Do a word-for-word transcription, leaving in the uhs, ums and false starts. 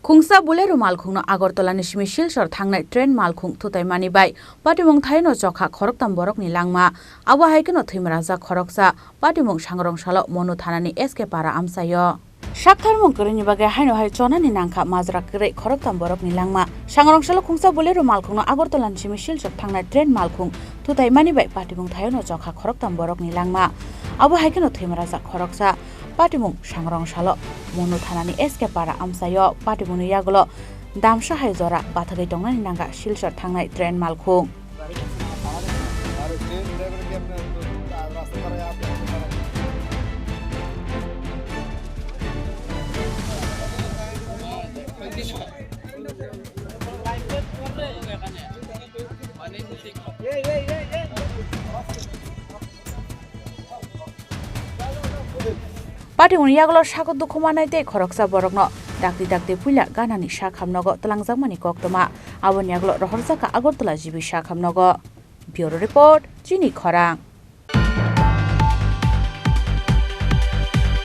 Khungsa Bolero malkhungno Agartala ni simi Silchar thangnai train malkhung thutaimani bai patimung thaino chokha khoroktham borokni langma. Abo hai kheno thwimrajak khoroksa patimung Sangrong salo Monu thanani S K Para amchaio. Saktharmung kwrwini bagwi haino hai chonani nangkha majra kwrwi khoroktham borokni langma. Sangrong salo Khungsa Bolero malkhungno Agartala ni simi Silchar thangnai train malkhung thutaimani bai patimung thaino chokha khoroktham borokni langma. Abo hai kheno thwimrajak khoroksa. Patimung Sangrong salo Monu thanani S K Para amchaio patimungni yagulo damsa hai jora bathagwi tongnani nangkha Silchar thangnai train malkhung. Patimungni yagulo sago dukhu manai tei khoroksa borokno dakti dakti puila ganani sak hamnogo twlangjakmani koktwma. Aboni yagulo rohorjakha Agartala G B sak hamnogo. Bureau Report, Chini Khorang.